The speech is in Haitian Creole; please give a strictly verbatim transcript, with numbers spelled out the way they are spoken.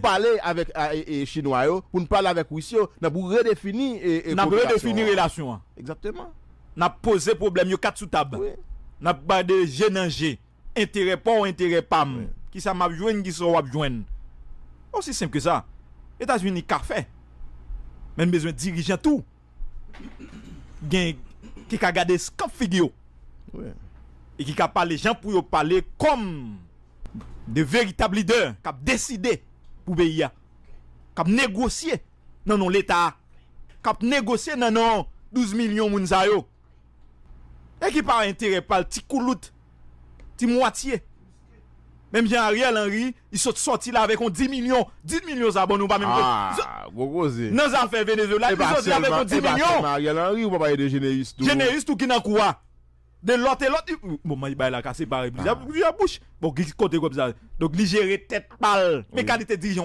pale avèk a, e, e, Chinwa yo, pou n pale avèk Ris yo, nan pou redefini e, e, N ap koperasyon redefini an. Relasyon an. Egzakteman. N ap poze pwoblèm yo kat sou tab. Wi. N ap gade je nan je. Enterè pa w, enterè pa m. Kisa m ap jwenn, kisa w ap jwenn. Osi senp ke sa. Etazini ka fè. Men n bezwen dirijan tou. Gen ki ka gade skanp figi yo. Wi. E ki ka pale jan pou yo pale kòm de veritab lidè k ap deside pou peyi a. K ap negosye nan non Leta a. K ap negosye nan non douz milyon moun sa yo. E ki pa enterè pa l ti koulout, ti mwatye. Menm jan Ariel Henry, li sot sòti la avèk yon dis milyon. Dis milyon sa bon nou pa menm. Ah, gwo koze. Nan zafè Venezuela, li sòti avèk yon dis milyon. Ariel Henry, ou pa pale de Généus tou. Généus tou ki nan kou a. De lòt e lòt. Bon, mwen bay la ka separe plizyè plizyè bouch. Bon, ki kote kòb sa. Donk, li jere tèt pa l. Men kalite dirijan w